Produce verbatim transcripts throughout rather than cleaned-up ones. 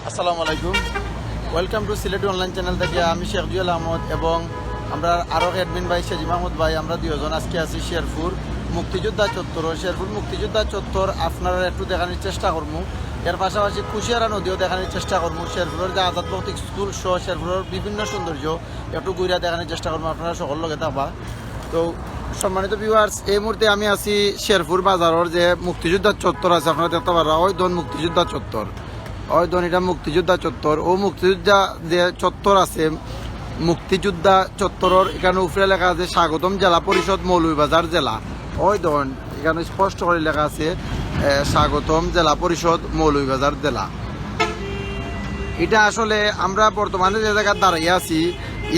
আসসালামু আলাইকুম। Welcome to Sylheti online channel থাকি আমি শেখ জুয়েল আহমদ এবং আমরার আরক অ্যাডমিন ভাই সেজিম আহমদ ভাই, আমরা দুইজন আজকে আছি শেরপুর মুক্তিযোদ্ধা চত্বর। শেরপুর মুক্তিযোদ্ধা চত্বর আপনারারে একটু দেখানির চেষ্টা করমু। এর পাশাপাশি কুশিয়ারা নদীও দেখানির চেষ্টা করমু। শেরপুরর যে আজাদ ভৌতিক স্কুল সহ শেরপুরর বিভিন্ন সৌন্দর্য একটু ঘুরিয়া দেখানির চেষ্টা করমু, আপনারা সকল লগে থাকবা। তো সম্মানিত ভিউয়ার্স, এই মুহূর্তে আমি আছি শেরপুর বাজারর যে মুক্তিযোদ্ধা চত্বর আছে, আপনারা দেখতা পাররা, ওই দন মুক্তিযোদ্ধা চত্বর, ওই দন এটা মুক্তিযোদ্ধা চত্বর। ও মুক্তিযোদ্ধা যে চত্বর আছে, মুক্তিযোদ্ধা চত্বরর এখানো উপরে লেখা আছে স্বাগতম জেলা পরিষদ মৌলভীবাজার জেলা। ওই দন এখানো স্পষ্ট করি লেখা আছে, এ, স্বাগতম জেলা পরিষদ মৌলভীবাজার জেলা। এটা আসলে আমরা বর্তমানে যে জাগাত দাঁড়াইয়া আছি,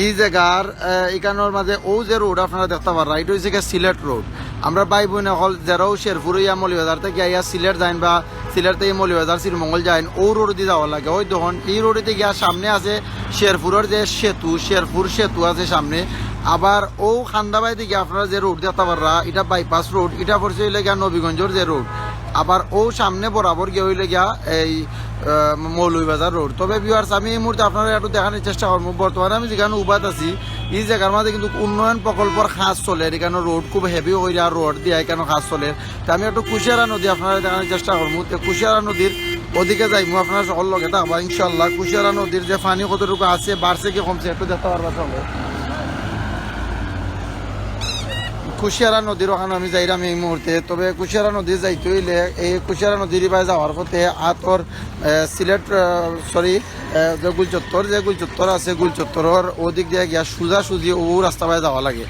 ই জাগার, এ, এখানোর মাঝে ও যে রোড আপনারা দেখতা পাররা, এটা অইছে গিয়া সিলেট রোড। আমরা ভাই বইন অকল যেরাও শেরপুর অইয়া মৌলভীবাজার থাকি আইয়া সিলেট যাইন বা সিলেট থাকি মৌলভীবাজার শ্রীমঙ্গল যাইন, ও রোড দি যাওয়া লাগে। ওই দেখুন, ই রোড দি গিয়া সামনে আছে শেরপুরর যে সেতু, শেরপুর সেতু আছে সামনে। আবার ও খান্দাবাই দি গিয়া আপনারা যে রোড দেখতা পাররা, এটা বাইপাস রোড, এটা পড়ছে অইলে গিয়া নবীগঞ্জর যে রোড। আবার ও সামনে বরাবর গিয়া অইলে গিয়া এই, আহ, মৌলভীবাজার রোড। তবে ভিউয়ার্স, আমি এই মুহূর্তে আপনারারে একটু দেখানির চেষ্টা করমু। বর্তমানে আমি যেখানো উবাত আছি, ই জাগার মাঝে কিন্তু উন্নয়ন প্রকল্পর কাজ চলের, এখানো রোড খুব হেভি কইরা রোড দিয়া এখানো কাজ চলের। তো আমি একটু কুশিয়ারা নদী আপনারারে দেখানির চেষ্টা করমু। তো কুশিয়ারা নদীর ওদিকে যাইমু, আপনারা সকল লগে থাকবা ইনশাআল্লাহ। কুশিয়ারা নদীর যে পানি কতটুকু আছে, বাড়ছে কি কমছে, একটু দেখতা পারবা সঙ্গে। কুশিয়ারা নদীর ওখানো আমি যাইরাম এই মুহূর্তে। তবে কুশিয়ারা নদী যাইতে অইলে এই কুশিয়ারা নদীর ইবায় যাওয়ার পথে আতর, এ, সিলেট, এ, সরি, এ, যে গুলচত্বর, যে গুলচত্বর আছে, গুলচত্বরর ওদিক দিয়া গিয়া সোজাসুজি ও রাস্তা বায় যাওয়া লাগে।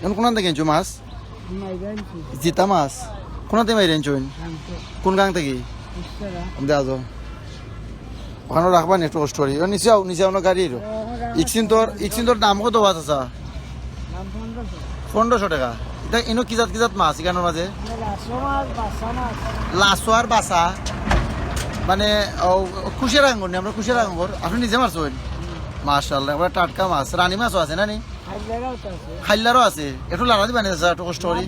এখন কোনান থাকি আনছো মাছ? জিতা মাছ? কোনান থাকি মারি আনছো? কোন গাং থাকি? দে আজো। ওখানো রাখবা নি একটু কষ্ট করি। ও নিচে আও, নিচে আও না গাড়ি এলো। ইকসিন্তর, ইকসিন্তর দাম কত বা চাচা? পনেরোশো টাকা। এটা ইনো কি জাত, কি জাত মাছ এখানোর মাঝে? লাসো আর বাসা। মানে, ও, কুশিয়ারা আঙ্গুর নি, আমরা কুশিয়ারা আঙ্গুর। আপনি নিজে মারছইন? মাশাআল্লাহ, একবারে টাটকা মাছ। রানী মাছও আছে না নি? খাইল্লারও আছে। একটু লাড়া দিবা নি চাচা, একটু কষ্ট করি।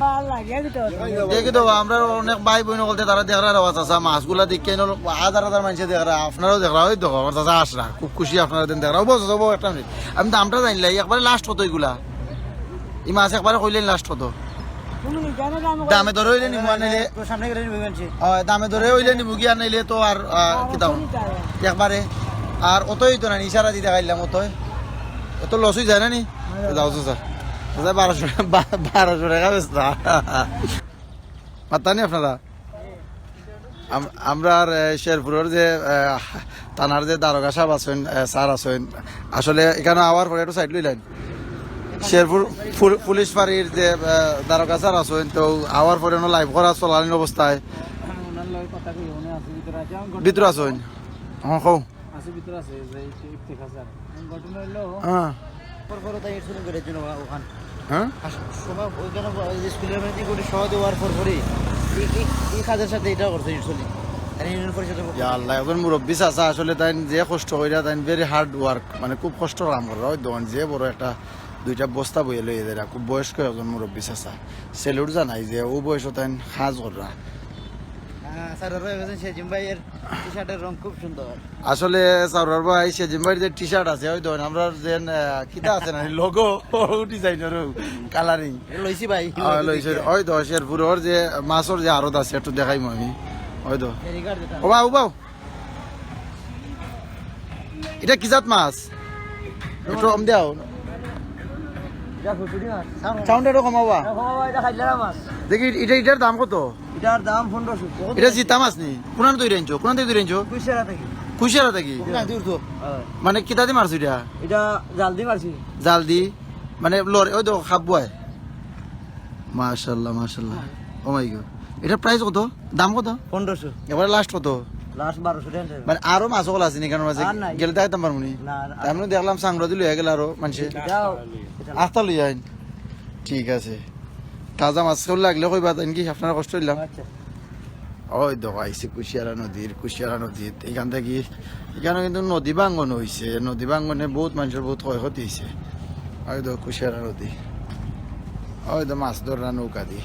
দেখি তো, আমরা অনেক ভাই বইন অকলতে তারা দেখরা রে চাচা, মাছগুলা দেখি হাজার হাজার মানষে দেখরা, আপনারাও দেখরা, ওই দেখো আমার চাচা আসরা, খুব খুশি আপনারা দিন দেখরা। ও বস, ও বস, একটা মিনিট, আমি দামটা জানলাই, একবারে লাস্ট কত এগুলা? এই মাছ একবারে কইলেন লাস্ট কত? দামে দরে অইলে নিমু, আর নাইলে সামনে গেলে নিমু। দামে দরে অইলে নিমু, গিয়া নাইলে তো আর, আহ, কি দাম? একবারে। আর অতই তো না, ইশারা দি দেখাইলাম, অতই। অত লস অই যায় না নি? যাও তো স্যার। আচ্ছা, বারোশো, বা-, বারোশো টাকা বেচতা। মাত্তা নি আপনারা? আম-, আমরা আর, এ, শেরপুরর যে, এ, থানার যে দারোগা সাহেব আছইন, এ, স্যার আছইন, আসলে এখানো আওয়ার পরে একটু সাইড লইলেন। শেরপুর পুল-, পুলিশ ফাঁড়ির যে, এ, দারোগা স্যার আছইন, তো আওয়ার পরে অনো লাইভ করা চলাকালীন অবস্থায়। ভিতরে আছইন? হ্যাঁ, কও। আছে ভিতরে আছে, যে ইফতেখার স্যার। ঘটনা হইলো, হ্যাঁ। পর পর তাই ইট চুরি করে জন্য ওখান। হ্যাঁ? আর সময় ওইখানে ওই যে স্কুলের মধ্যে গুলি সহ দেওয়ার পর পরই এই, এই, এই কাজের সাথে এটা করছে ইট চুরি। আর ইউনিয়ন পরিষদের পক্ষ ইয়া থেকে। আল্লাহ, একজন মুরব্বী চাচা আসলে তাইন যে কষ্ট কইরা, তাইন very hard work, মানে খুব কষ্ট কাম কররা। ওই দোকান যে বড় একটা দুইটা বস্তা বইয়া লইয়া যাইরা, খুব বয়স্ক একজন মুরব্বী চাচা। স্যালুট জানাই যে ও বয়সও তাইন কাজ কররা। হ্যাঁ, স্যার, ওরা একজন সেজিম ভাইয়ের টি শার্টের রং খুব সুন্দর। আসলে সাউরার ভাই, সেজিম ভাইর যে টি শার্ট আছে, ওই ধরেন আমরা যে, আহ, কিতা আছে না, লোগো, ও ডিজাইনার, ও কালারিং। এটা লইছি ভাই। আহ, লইছি। ওই তো শেরপুরর যে মাছর যে আড়ত আছে, একটু দেখাইমু আমি। ওই তো। ফেরিঘাট যেটা। ও বাউ, ও বাউ। এটা কি জাত মাছ? একটু কম দেও। এটা ফুসুরি মাছ। সাউন্ড একটু কমাও বা। এটা কমাও বা, এটা খাইলারা মাছ। দেখি, এটা, এটার দাম কত? এটার দাম পনেরোশো। এটা জিতা মাছ নি? কোনান তৈরি আনছো? কোনান তৈরি আনছো? কুশিয়ারা থাকি। কুশিয়ারা থাকি? না, দূর তো। হ্যাঁ। মানে কিতা দি মারছো এটা? এটা জাল দি মারছি। জাল দি? মানে লড়ে, ওই দেখো, খাপ বয়। মাশাআল্লাহ, মাশাআল্লাহ। ও মাই গড। এটার প্রাইস কত? দাম কত? পনেরোশো। এবারে লাস্ট কত? লাস্ট বারোশো টাকা। মানে আরো মাছ অকল আছে নি এখানোর মাঝে? আর নাই। গেলে দেখাইতাম পারমু নি? না, আর আমি দেখলাম সাংরা দিল হয়ে গেল আরো মানষে। এটাও, এটা আস্তা লই আইন। ঠিক আছে। তাজা মাছ কেউ লাগলে কইবা, তাই কি? আপনারা কষ্ট হইলাম। আচ্ছা। ওই দেখো, আইছি কুশিয়ারা নদীর, কুশিয়ারা নদীর। এখান থাকি, এখানো কিন্তু নদী ভাঙ্গন অইছে। নদী ভাঙ্গনে বহুত মানষর বহুত ক্ষয়ক্ষতি অইছে। ওই দেখো, কুশিয়ারা নদী। ওই দেখো, মাছ ধররা নৌকা দি।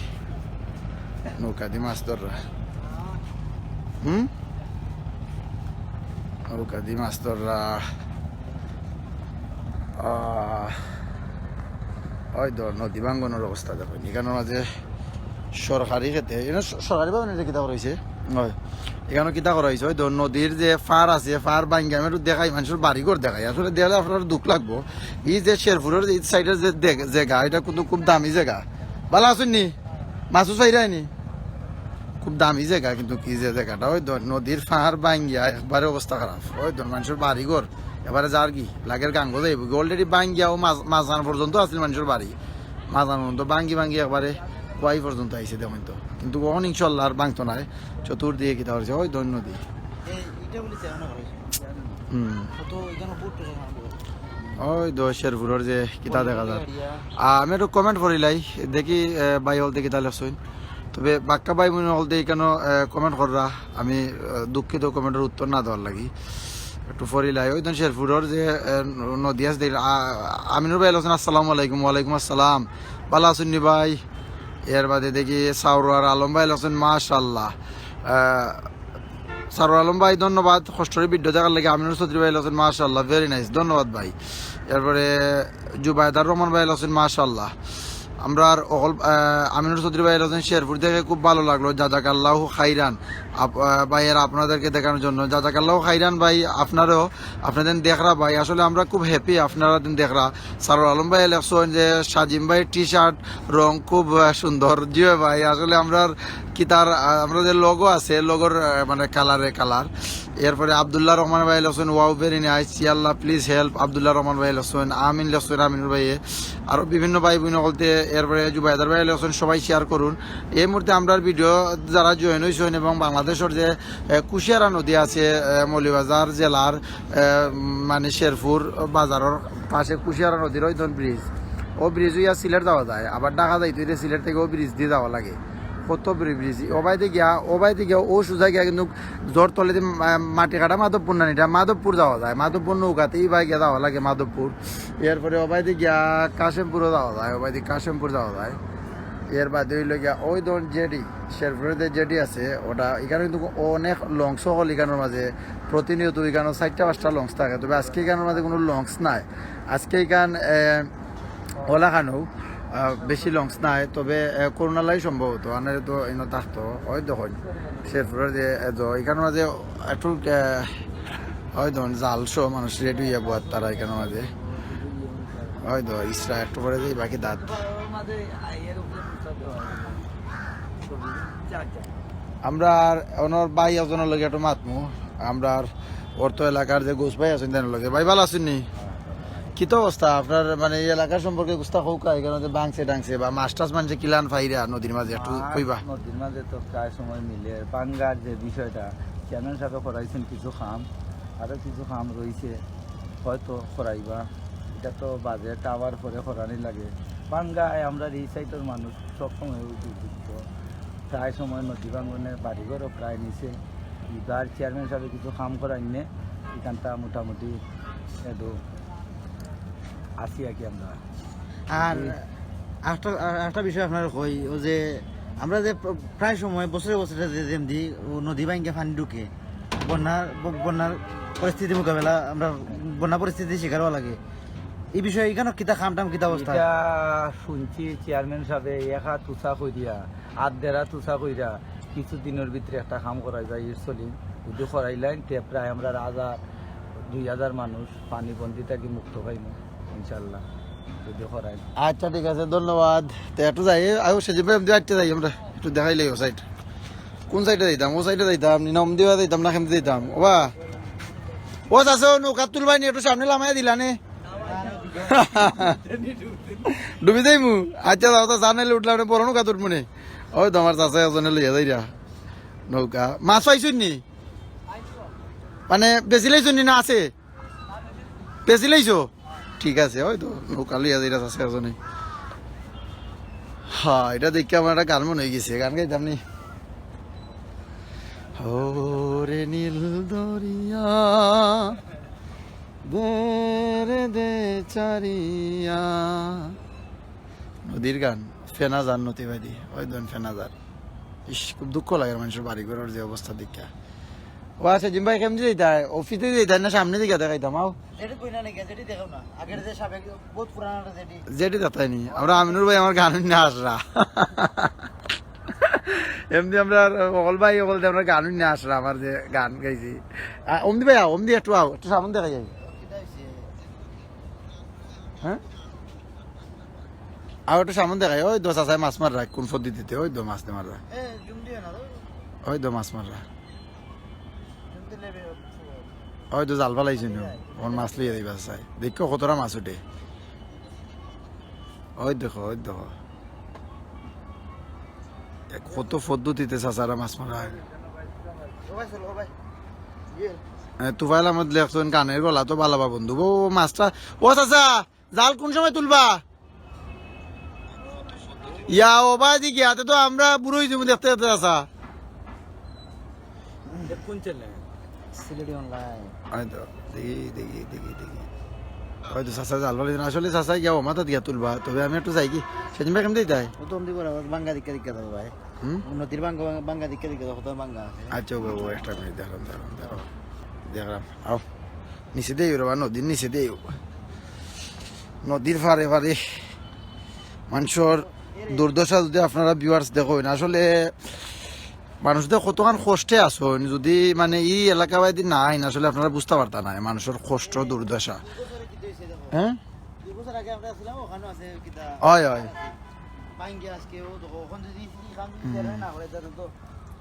নৌকা দি মাছ ধররা। হুম? নৌকা দি মাছ ধররা। আহ, ওই ধর নদী ভাঙ্গনর অবস্থা দেখো, ইখানর মাঝে সরকারি খেতে, ইনো স-, সরকারি ভাবে ইটা কিতা করা অইছে? ওই, ইখানো কিতা করা অইছে? ওই ধর নদীর যে পার আছে, পার ভাঙ্গি আমি একটু দেখাই, মানষর বাড়ি ঘর দেখাই। আসলে দেখলে আপনার দুঃখ লাগবো। ই যে শেরপুরর ই সাইডর যে দেগ-, জাগা, ইটা কিন্তু খুব দামি জাগা। ভালা আছইন নি? মাছও চাইরায় নি? খুব দামি জাগা, কিন্তু কি যে জাগাটা, ওই ধর নদীর পার ভাঙ্গিয়া একবারে অবস্থা খারাপ। ওই ধর মানষর বাড়ি ঘর এবারে যারগি, লাগের গাঙ্গো যাইবোগি। Already ভাঙ্গিয়া ও মাঝ-, মাঝখান পর্যন্ত আছিল মানষর বাড়ি, মাঝখান পর্যন্ত ভাঙ্গি ভাঙ্গি একবারে কুয়াই পর্যন্ত আইছে দেখইন তো। কিন্তু অখন ইনশাআল্লাহ আর ভাঙতো নায়, চতুর্দিকে কিতা করছে, ওই ধর নদী। এই, ইটা বলে চেহারা করা হয়েছে। হুম। তো এখানে বুট পেছনে আনবো। ওই ধর শেরপুরর যে কিতা দেখা যার। আহ, আমি একটু comment পড়িলাই, দেখি, আহ, ভাই হকলতে কিতা লেখছইন। তবে বাক্কা ভাই মনে হকলতে ইখানো, আহ, comment কররা, আমি, আহ, দুঃখিত commentর উত্তর না দেওয়ার লাগি। একটু পড়িলাই, ওই ধর শেরপুরর যে, আহ, নদী আছে, দেখি, আ-, আমিনুর ভাই লেখছইন, "আসসালামু আলাইকুম।" ওয়ালাইকুম আসসালাম। ভালা আছইন নি ভাই? এর বাদে দেখি সাউরার আলম ভাই লেখছইন, "মাশাআল্লাহ।" আহ, সারুল আলম ভাই, ধন্যবাদ। কষ্টরে ভিডিও দেখার লাগি আমিনুর চৌধুরী ভাই লেখছইন, "মাশাআল্লাহ, very nice।" ধন্যবাদ ভাই। এরপরে জুবাইদার রহমান ভাই লেখছইন, "মাশাআল্লাহ।" আমরার অকল, আহ, আমিনুর চৌধুরী ভাই লেখছইন, "শেরপুর থেকে খুব ভালো লাগলো, জাজাকাল্লাহু খাইরান।" আপ-, আহ, ভাইয়েরা, আপনাদেরকে দেখানোর জন্য জাজাকাল্লাহু খাইরান ভাই, আপনারাও, আপনাদের দেখরা ভাই, আসলে আমরা খুব happy আপনারা দিন দেখরা। সারুল আলম ভাই লেখছইন যে, "সাজিম ভাই টি শার্ট রং খুব, আহ, সুন্দর।" জি ভাই, আসলে আমরার কিতার, আহ, আমরা যে logo আছে, logoর, আহ, মানে কালারে কালার। এরপরে আব্দুল্লাহ রহমান ভাই লেখছইন, "Wow, very nice, ইয়াল্লাহ, please help।" আব্দুল্লাহ রহমান ভাই লেখছইন, আমিন লেখছইন, আমিনুর ভাইয়ে, আরো বিভিন্ন ভাই বোন হকলতে। এরপরে জুবাইদার ভাই লেখছইন, "সবাই share করুন।" এই মুহূর্তে আমরার ভিডিও যারা join হইছইন এবং বাংলাদেশর যে, আহ, কুশিয়ারা নদী আছে, আহ, মৌলভীবাজার জেলার, আহ, মানে শেরপুর বাজারর পাশে কুশিয়ারা নদীর ওই ধরুন bridge, ও bridge হইয়া সিলেট যাওয়া যায়, আবার ঢাকা যাইতে হইলে সিলেট থেকে ও bridge দি যাওয়া লাগে। কত বড় bridge, ওবায়দি গিয়া, ওবায়দি গিয়া, ও সুজা গিয়া কিন্তু জোর তলেদি মা-, মাটি কাটা মাধবপুর না, ইটা মাধবপুর যাওয়া যায়, মাধবপুর নৌকাতে ইবায় গিয়া যাওয়া লাগে মাধবপুর। এরপরে ওবায়দি গিয়া কাশেমপুরও যাওয়া যায়, ওবায়দি কাশেমপুর যাওয়া যায়। এর বাদে হইল গিয়া ওই ধরুন জেটি, শেরপুরের যে জেটি আছে ওটা, ইখানো কিন্তু অনেক লঞ্চ হকল ইখানর মাঝে প্রতিনিয়ত, ইখানো চাইরটা পাঁচটা লঞ্চ থাকে, তবে আজকে ইখানর মাঝে কোনো লঞ্চ নাই। আজকে ইখান, এ, ওলা খানো, আহ, বেশি লঞ্চ নাই, তবে, এ, করোনা লাই সম্ভবত, আনারে তো ইনো থাকতো, ওই দেখইন, শেরপুরের যে, এ, তো ইখানর মাঝে একটু, এ, ওই দেখইন জাল সহ মানুষ ready হইয়া বওয়ার তারা ইখানর মাঝে। ওই তো ইসরা একটু পরে যাই বাকি দাঁত। আমরা আর ওনার ভাই একজনের লগে একটু মাতমু। আমরা আর অর্থ এলাকার যে গোস ভাই আছইন তান লগে। ভাই ভালা আছইন নি? কিতা অবস্থা আপনার, মানে, এই এলাকার সম্পর্কে গুস্তা কউক্কা, ইখানো যে ভাঙছে টাঙছে বা মাছ টাছ মানষে কিলান পাইরা নদীর মাঝে একটু কইবা? নদীর মাঝে তো প্রায় সময় মিলে ভাঙ্গার যে বিষয়টা, চেয়ারম্যান সাহেবে করাইছইন কিছু কাম, আরও কিছু কাম রইছে, হয়তো করাইবা। ইটা তো বাজেট আওয়ার পরে করানি লাগে। ভাঙ্গায় আমরার ই সাইডর মানুষ সবসময় উপযুক্ত, প্রায় সময় নদী ভাঙ্গনে বাড়িঘরও প্রায় নিছে। ইবার চেয়ারম্যান সাহেবে কিছু কাম করাইন নে, ইখানটা মোটামুটি এদু আছি আর কি আমরা। আর একটা, আর একটা বিষয় আপনারে কই, ও যে আমরা যে প্র-, প্রায় সময় বছরে বছরে যে যেমদি ও নদী ভাঙ্গিয়া পানি ঢুকে, বন্যার, ব-, বন্যার পরিস্থিতি মোকাবেলা, আমরা বন্যা পরিস্থিতির শিকার হওয়া লাগে। এই বিষয়ে ইখানো কিতা কাম টাম, কিতা অবস্থা? ইটা শুনছি চেয়ারম্যান সাহেবে এক হাত উঁচা করিয়া, আধ দেড় হাত উঁচা করিয়া কিছু দিনর ভিতরে একটা কাম করাইবা, ইট সলিং। যদি করাইলাইন, তে প্রায় আমরার হাজার, দুই হাজার মানুষ পানি বন্দি থাকি মুক্ত পাইমু, ইনশাল্লাহ, যদি করাইন। আচ্ছা, ঠিক আছে, ধন্যবাদ। তে একটু যাই, আও সেজে ভাই, এমনি আটতে যাই আমরা, একটু দেখাইলাই ও সাইড। কোন সাইডে যাইতাম? ও সাইডে যাইতাম, নি না অমদিবা যাইতাম, না কেমনে যাইতাম? ওবা, ও চাচা, ও নৌকা তুলবাই নি, একটু সামনে লামাই দিলা নে। ডুবি যাইমু। আচ্ছা, যাও, তা চা নাইলে উঠলাম, বড় নৌকা তুলমু নে। ওই তো আমার চাচা একজনে লইয়া যাইরা নৌকা। মাছ পাইছইন নি? মানে, বেচিলাইছইন নি না আছে? বেচিলাইছো? ঠিক আছে, ওই তো নৌকা লইয়া যাইরা চাচা একজনে। হ্যাঁ, ইটা দেখি আমার একটা গান মনে হয়ে গেছে, গান গাইতাম নি। ওরে নীল দরিয়া, দে রে দে চারিয়া। নদীর গান, ফেনা যার নদী বাদি, ওই ধরুন ফেনা যার। ইস, খুব দুঃখ লাগে মানষর বাড়ি ঘরর যে অবস্থা দেখিয়া। ও আচ্ছা, জিম ভাই, কেমনে যাইতায়? অফিসে যাইতায় না সামনে দিকে দেখাইতাম, আও। জেডি কই না নাকি? জেডি দেখাও না। আগের যে সাবেক, বহুত পুরানা একটা জেডি। জেডি দেখাইনি। আমরা আমিনুর ভাই আমার গান হুনিয়া হাসরা। এমনি আমরা অকল ভাই, অকল দিয়া আমরা গান হুনিয়া হাসরা, আমার যে গান গাইছি। আ, অমদি ভাই, আও, অমদি একটু আও, একটু সামনে দেখাই যাই। কিতা হইছে? হ্যাঁ? আও, একটু সামনে দেখাই, ওই তো চাচায় মাছ মাররা, কোন পদ্ধতিতে, ওই তো মাছ মাররা। এ, জুম দিও না তো। ওই তো মাছ মাররা। জুম দিলে বে-, ওই তো জাল ফালাইছে নু, ওর মাছ লইয়া দিবা চাই। দেখো কতটা মাছ উঠে। ওই দেখো, ওই দেখো। এ, কত পদ্ধতিতে চাচারা মাছ মারা হয়। ও ভাই, চলো, ও ভাই। ইয়ে। এ, তুফাইল আহমদ লেখছেন, গানের গলা তো ভালা বা বন্ধু। ও মাছটা, ও চাচা, জাল কোন সময় তুলবা? ইয়া, ও ভাই, দি গিয়াতে তো আমরা বুড়ো হইছি দেখতে দেখতে চাচা। কোন চ্যানেল? সিলেটি অনলাইন। ওই তো, দেখি, দেখি, দেখি, দেখি। ওই তো চাচা জাল ফালাইছেন। আসলে চাচা গিয়া ও মাথা দিয়া তুলবা। তবে আমি একটু যাই কি? সেদিন ভাই কেমন দিতাই? ও তো অমদি করে, বাঙ্গা দিকে দিকে যাবো ভাই। হুম? নদীর বাঙ্গা, বাঙ্গা দিকে দিকে যাবো, তো বাঙ্গা আছে। আচ্ছা, ও বাবু, একটা মিনিট, দাঁড়ান, দাঁড়ান, দাঁড়ান। দেখলাম, আও। নিচে দিয়ে রে বা, নদীর নিচে দিয়ে। নদীর পারে পারে। মানুষর দুর্দশা যদি আপনারা viewers দেখইন, আসলে মানুষদের কতখান কষ্টে আছইন, যদি মানে ই এলাকা বায়দি না আইন, আসলে আপনারা বুঝতা পারতা না মানুষর কষ্ট দুর্দশা। হ্যাঁ? দুই বছর আগে আমরা ছিলাম, ওখানে আছে কিতা? হয়, হয়। ভাঙ্গি আজকে ও দেখো, ওখান যদি ই কাম যদি হুম। না করে, তাহলে তো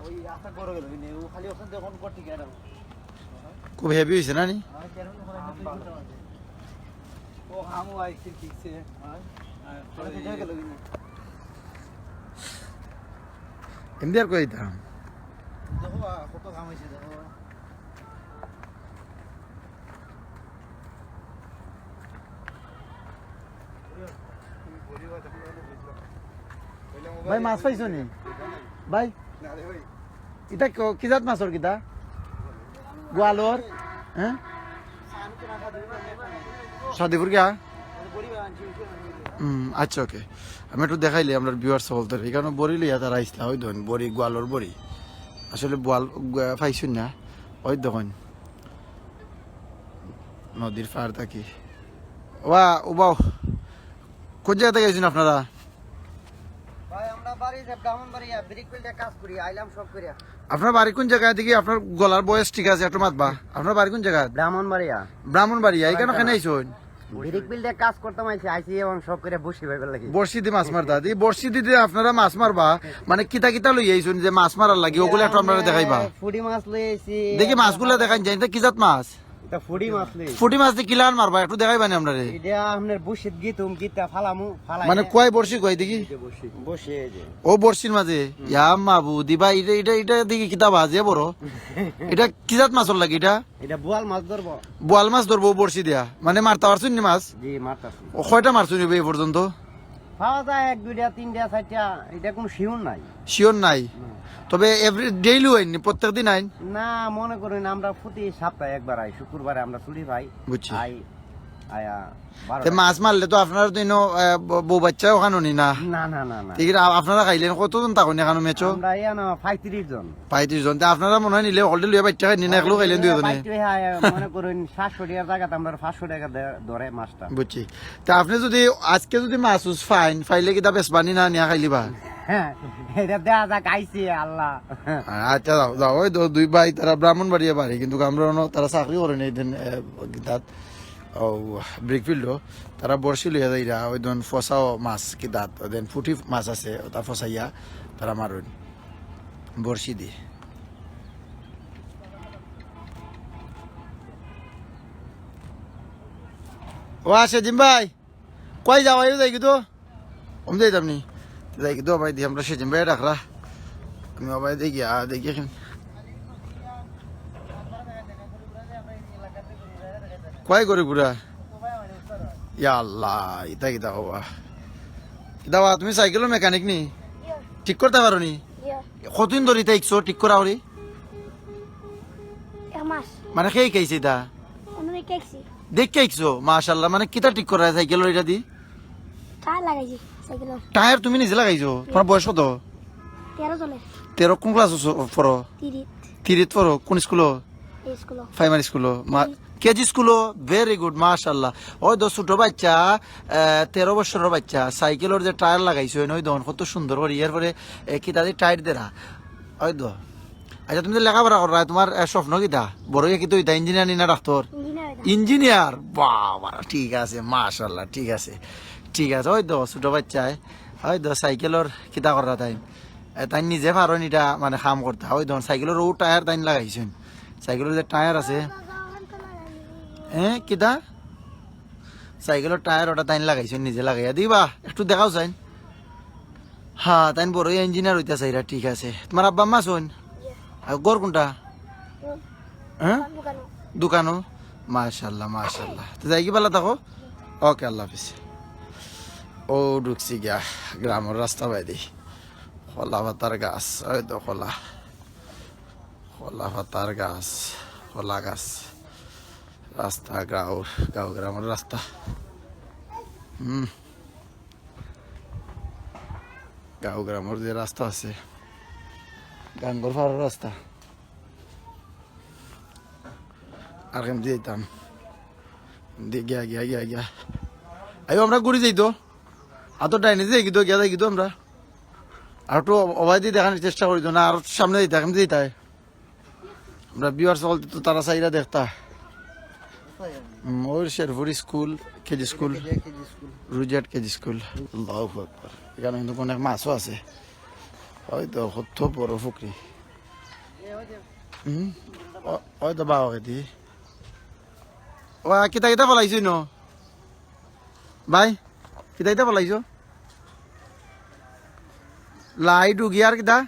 ওই রাস্তা বড় গেল, ও খালি ওখান থেকে এখন করতে গেল। খুব heavy হইছে না নি? ও, হামু আইছে, ঠিকছে। হ্যাঁ? আর ওরা তো গেল কিনা? এমনি আর কই দিতাম? দেখো, আ, কত ঘাম হইছে, দেখো। ভাই, মাছ পাইছো নি? ভাই, ইটা ক-, কি জাত মাছর কিতা? গোয়ালর? হ্যাঁ? সাদিপুর গিয়া? হুম, আচ্ছা, ওকে। আমি একটু দেখাইলি আমরা viewers সকলদের। এখানে বড়ি লইয়া তারা আইসলা, ওই ধরুন, বড়ি, গোয়ালর বড়ি। আসলে বোয়াল, গো-, পাইছুন না? ওই দেখুন। নদীর পাড় থাকি। ওয়া, উবাও। কোন জায়গা থেকে আইছুন আপনারা? ভাই, আমরা বাড়ি যে ব্রাহ্মণবাড়িয়া, ব্রিক ফিল্ডে কাজ করি, আইলাম সব করিয়া। আপনার বাড়ি কোন জায়গায়? দেখি আপনার গলার বয়স ঠিক আছে, একটু মাতবা। আপনার বাড়ি কোন জায়গায়? ব্রাহ্মণবাড়িয়া। ব্রাহ্মণবাড়িয়া, এখানে কেন আইছুন? ব্রিক ফিল্ডে কাজ করতাম আইছি, আইছি এবং সব করে বসি ভাইবার লাগি। বড়শি দি মাছ মারতা, দি বড়শি দি, দি আপনারা মাছ মারবা, মানে কিতা কিতা লই আইছুন যে মাছ মারার লাগি, ওগুলো একটু আপনারা দেখাইবা। ফুটি মাছ লই আইছি। দেখি মাছগুলা দেখাইন যাই, এটা কি জাত মাছ? এটা ফুটি মাছ লই। ফুটি মাছ দি কিলান মারবা, একটু দেখাইবা নি আমরারে। এটা আপনার বড়শিত গিতুম, গিতা ফালামু, ফালাই মানে কয় বড়শি কয় দেখি? এই যে বড়শি। বড়শি এই যে। ও বড়শির মাঝে? ইয়া মাবুদ, ইবা, এটা, এটা, এটা দেখি কিতা বাজে বড়। এটা কি জাত মাছর লাগি এটা? এটা বোয়াল মাছ ধরবো। বোয়াল মাছ ধরবো বড়শি দিয়া, মানে মারতা পারছুন নি মাছ? জি, মারতাছি। ও, কয়টা মারছুন নি এই পর্যন্ত? পাওয়া যায় এক, দুইটা, তিনটা, চারটা, এটা কোনো sure নাই। Sure নাই? না। তবে every daily আইন নি, প্রত্যেক দিন আইন? না, মনে করুন আমরা প্রতি সপ্তাহে একবার আই, শুক্রবারে আমরা ছুটি পাই। বুঝছি। আই, আয়া, বারো তে মাছ মারলে তো আপনারা তো ইনো, আহ, ব-, বউ বাচ্চা ওখানো নি না? না, না, না, না। ঠিক আছে, আ-, আপনারা খাইলেন কতজন থাকইন এখানো মেচো? আমরা এখানো পঁয়ত্রিশ জন। পঁয়ত্রিশ জন। তে আপনারা মনে হয় নিলে হকলটে লইয়া বাইচ্চা খাইনি না, একলো খাইলেন দুইজনে? বাইচ্চা, হ্যাঁ, মনে করুন সাতশো টাকার জায়গাতে আমরা পাঁচশো টাকা দে-, ধরে মাছটা। বুঝছি। তে আপনি যদি আজকে যদি মাছ উস ফাইন, ফাইলে কিতা বেচবানি না নিয়া খাইলিবা? হ্যাঁ, এটা দেখা যাক, আইছি আল্লাহ। আচ্ছা, যাও, যাও, ওই দু-, দুই ভাই তারা ব্রাহ্মণবাড়িয়া বাড়ি, কিন্তু আমরা অনো তারা চাকরি করেন এই দিন, এ, কিতাত, ও, ব্রিক ফিল্ডও, তারা বড়শি লইয়া যাইরা, ওই দিন ফসাও মাছ কিতাত, ওই দিন ফুটি মাছ আছে, ওটা ফসাইয়া তারা মারইন বড়শি দি। ও আছে জিম ভাই, কই যাও? আইও যাই কি তো? আমি যাইতাম নি। যাই কি তো ভাই দি, আমরা সেদিন ভাই ডাকরা। আমি ভাই দেখি, আ, দেখি এখন। কয় করে ঘুরা? ইয়া আল্লাহ, ইতা কিতা হবা? কিতা বা, তুমি সাইকেলর মেকানিক নি? ইয়া। ঠিক করতা পারো নি? ইয়া। কতদিন ধরি ইতা ইকছো ঠিক করা করি? এক মাস। মানে কে ইকাইছে ইতা? আমি দেখে আইছি। দেখে আইকছো? মাশাআল্লাহ। মানে কিতা ঠিক করা সাইকেলর ইটা দি? টায়ার লাগাইছি সাইকেলর। টায়ার তুমি নিজে লাগাইছো? তোমার বয়স কত? তেরো চলে। তেরো কোন ক্লাস পড়ো? তিরিত। থ্রিত পড়ো? কোন স্কুলো? প্রাইমারি স্কুলো? কেজি স্কুলো? ভেরি গুড, মাশাআল্লাহ। ওই তো ছোট বাচ্চা, আহ, তেরো বছরর বাচ্চা, সাইকেলর যে টায়ার লাগাইছো, ওই দেখো কত সুন্দর করি। এরপরে, এ, কিতা দি টাইট দেরা। ওই তো। আচ্ছা, তুমি তো লেখাপড়া কররায়, তোমার, আহ, স্বপ্ন কিতা? বড় অইয়া কিতা অইতা, ইঞ্জিনিয়ার নি না ডাক্তার? ইঞ্জিনিয়ার অইতাম। ইঞ্জিনিয়ার? বাবা, ঠিক আছে, মাশাআল্লাহ, ঠিক আছে, ঠিক আছে। ওই তো ছোট বাচ্চায়, ওই তো সাইকেলর কিতা কররা তাইন। এ, তাইন নিজে পারইন ইটা, মানে, কাম করতা। ওই দেখো, সাইকেলর ও টায়ার তাইন লাগাইছইন। সাইকেলর যে টায়ার আছে, হ্যাঁ, কিতা? সাইকেলর টায়ার ওটা তাইন লাগাইছইন, নিজে লাগাইয়া দিবা। একটু দেখাও চাইন। হ্যাঁ, তাইন বড় ইঞ্জিনিয়ার অইতা চাইরা, ঠিক আছে। তোমার আব্বা আম্মা আছইন? আর ঘর কোনটা? হ্যাঁ? দোকানো। মাশাআল্লাহ, মাশাআল্লাহ। তো যাইগি, ভালা থাকো। ওকে, আল্লাহ হাফিজ। ও ঢুকছি গিয়া গ্রামর রাস্তা বাইদি। কলা পাতার গাছ, ওই তো কলা। কলা পাতার গাছ, কলা গাছ। রাস্তা, গাঁও, গাঁও গ্রামর রাস্তা। হুম। গাঁও গ্রামর যে রাস্তা আছে, গাঙ্গর পাড়র রাস্তা। আর কেমদি যাইতাম? দি গিয়া, গিয়া, গিয়া, গিয়া। আইও, আমরা ঘুরি যাই তো। আর তো ডাইনে যাই কিন্তু, গিয়া যাই কিন্তু আমরা। আর একটু অবায়দি দেখানোর চেষ্টা করি তো না, আর সামনে যাইতা, কেমদি যাইতা? আমরা ভিউয়ার্স সকল তো তারা চাইরা দেখতা। হুম, ওই শেরপুর স্কুল, কেজি স্কুল, রুজেট কেজি স্কুল। আল্লাহু আকবার। এখানে কিন্তু অনেক মাছও আছে। ওই তো কত বড় পুকুরি। হুম, ও-, ওই তো বাবা খেতি। ও, কিতা কিতা ফলাইছো ইনো? ভাই, কিতা কিতা ফলাইছো? লাই, ডুগি আর কিতা?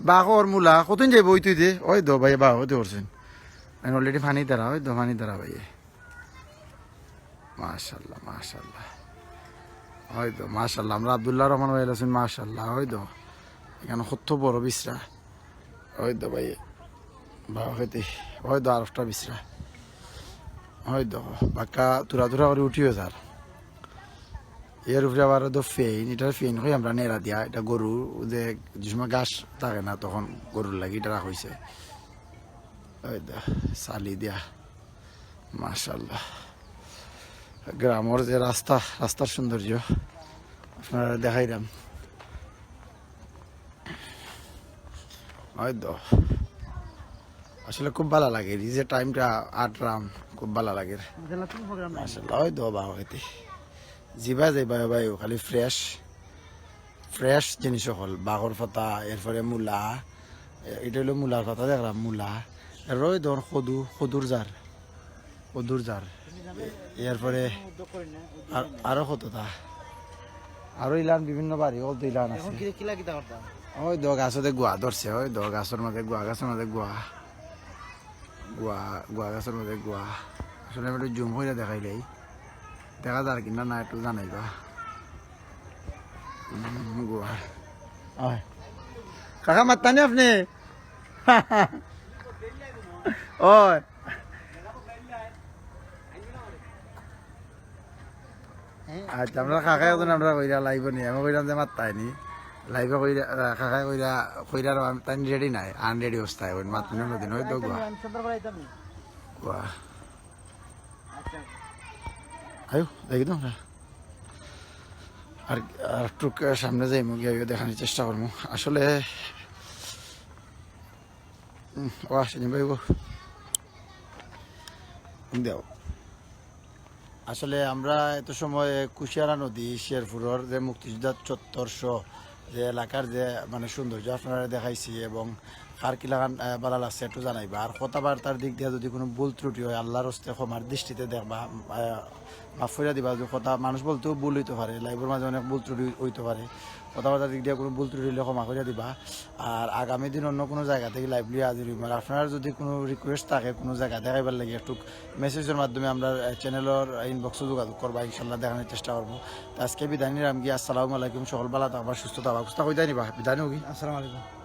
বাকর, মূলা, কতদিন যাইব ওই তুই দে? ওই দো ভাই, বাবা, ওই তো করছেন। আমি already পানি দাঁড়া, ওই দো পানি দাঁড়া ভাই। মাশাআল্লাহ, মাশাআল্লাহ। ওই তো, মাশাআল্লাহ, আমরা আব্দুল্লাহ রহমান ভাই আছেন, মাশাআল্লাহ, ওই তো। এখানে কত বড় বিছরা। ওই তো ভাই, বাবা খেতে, ওই তো আরোটা বিছরা। ওই তো, বাক্কা তুরা তুরা করি উঠিও যার। এর উপরে আবার তো ফেইন, এটা ফেইন কই আমরা নেড়া দিয়া, এটা গরু যে, যে সময় ঘাস থাকে না, তখন গরুর লাগি এটা রাখা হইছে। ওই তো, চালি দিয়া, মাশাআল্লাহ। গ্রামর যে রাস্তা, রাস্তার সৌন্দর্য আপনারা দেখাইলাম। ওই তো। আসলে খুব ভালা লাগে, এই যে টাইমটা আটরাম, খুব ভালা লাগে। আসলে ওই তো বাবা খেতে। জিবা যাই ভাই ভাই, খালি ফ্রেশ, ফ্রেশ জিনিস সকল, বাগর পাতা, এরপরে মূলা, এ-, এটা হইলো মূলার পাতা দেখলাম, মূলা। এরপরে ওই ধর কদু, কদুর জার, কদুর জার। এ-, এরপরে আর, আরো কততা, আরো ইলান বিভিন্ন বাড়ি, অল তো ইলান আছে। এখন কি, কি লাগি তা করতা? ওই দো গাছতে গুয়া ধরছে, ওই দো গাছর মাঝে গুয়া, গাছর মাঝে গুয়া, গুয়া, গুয়া গাছর মাঝে গুয়া। আসলে আমি একটু জুম করে দেখাইলাই, দেখা যার কিনা না একটু জানাইবা। উম, গুয়া। ওই। কাকা মাততা নি আপনি? ওই। আচ্ছা, আমরা কাকা একজন আমরা কইরা লাইভে নি, আমি কইলাম যে মাত্তাই নি। লাইভে কইরা, আহ, কাকা কইরা, কইরা আর আমি তাই রেডি নাই, আনরেডি অবস্থায়, ওই মাত্তা নি দিন, ওই তো গুয়া। গুয়া। আয়ো, দেখি তো আমরা। আর, আর একটু সামনে যাইমু, গিয়া দেখানোর চেষ্টা করমু। আসলে, উম, ও আসেনি ভাই গো। দেও। আসলে আমরা এত সময় কুশিয়ারা নদী, শেরপুরর যে মুক্তিযোদ্ধা চত্বর সহ যে এলাকার যে মানে সৌন্দর্য আপনারা দেখাইছি এবং কার কিলাখান, আহ, ভালা লাগছে একটু জানাইবা। আর কথাবার্তার দিক দিয়া যদি কোনো ভুল ত্রুটি হয়, আল্লাহর হস্তে ক্ষমার দৃষ্টিতে দেখবা, আহ, মাফ করিয়া দিবা। যে কথা মানুষ বলতেও ভুল হইতে পারে, লাইভের মাঝে অনেক ভুল ত্রুটি হইতে পারে, কথাবার্তার দিক দিয়া কোনো ভুল ত্রুটি হইলে ক্ষমা করিয়া দিবা। আর আগামী দিন অন্য কোনো জায়গা থেকে লাইভ লইয়া হাজির হইমু। আর আপনারা যদি কোনো রিকোয়েস্ট থাকে কোনো জায়গা দেখাইবার লাগি, একটু মেসেজের মাধ্যমে আমরা, আহ, চ্যানেলের ইনবক্সে যোগাযোগ করবা, ইনশাল্লাহ দেখানোর চেষ্টা করবো। তো আজকে বিদায় নিলাম গিয়া, আসসালামু আলাইকুম, সকল ভালা থাকবা, সুস্থ থাকবা। কুস্তা কইতাই নিবা, বিদায় নিও কি? আসসালামু আলাইকুম।